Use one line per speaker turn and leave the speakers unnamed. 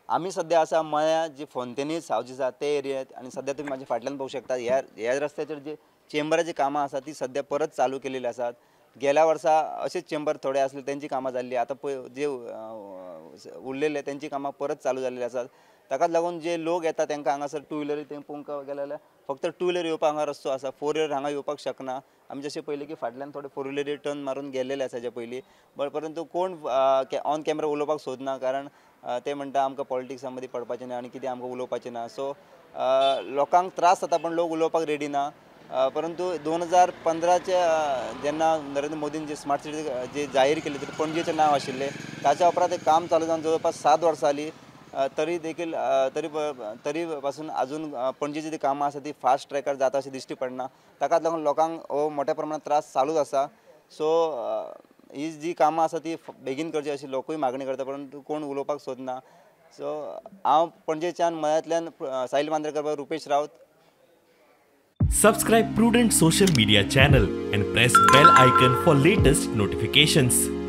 आमी सद्या आसा मळ्या जी फोंतेनीस हावज आसा ते एरियेंत आनी सद्या तुमी म्हाज्या फाटल्यान पळोवंक शकता. ह्या ह्या रस्त्याचेर जे चेंबराची कामां आसा ती सद्या परत चालू केलेली आसात. गेल्या वर्सा अशेच चेंबर थोडे आसले तेंची कामां जाल्ली, आतां पळय जे उरलेले तेंची कामां परत चालू जाल्ली आसात. ताकाच लागून जे लोक येता तांकां हांगासर टू व्हिलरी ते पळोवंक गेले जाल्यार फक्त टू व्हिलर येवपाक हांगा रस्तो आसा, फोर व्हिलर हांगा येवपाक शकना. आमी जशें पळयलें की फाटल्यान थोडे फोर व्हिलरी टर्न मारून गेल्लेले आसा हेच्या पयलीं, बट परंतु कोण ऑन कॅमेरा उलोवपाक सोदना, कारण ते म्हणटा आमकां पॉलिटिक्सा मदीं पडपाचें ना आनी कितें आमकां उलोवपाचें ना. सो लोकांक त्रास जाता पण लोक उलोवपाक रेडी ना. परंतु 2015चे जेन्ना नरेंद्र मोदीन जे स्मार्ट सिटी जे जाहीर केली ते पणजेचें नांव आशिल्लें, ताच्या उपरांत तें काम चालू जावन जवळपास 7 वर्सां जालीं, तरी देखील तरी तरी पासून अजून पणजेची जी कामां आसा ती फास्ट ट्रॅकार जाता अशें दिश्टी पडना. ताकाच लागून लोकांक हो मोठ्या प्रमाणात त्रास चालूच आसा. सो ही जी कामां आसा ती बेगीन करची अशी लोकूय मागणी करता, परंतु कोण उलोवपाक सोदना. सो हांव पणजेच्यान मळ्यांतल्यान Sahil Mandrekar, Rupesh Rawat.
Subscribe Prudent social media channel and press bell icon for latest notifications.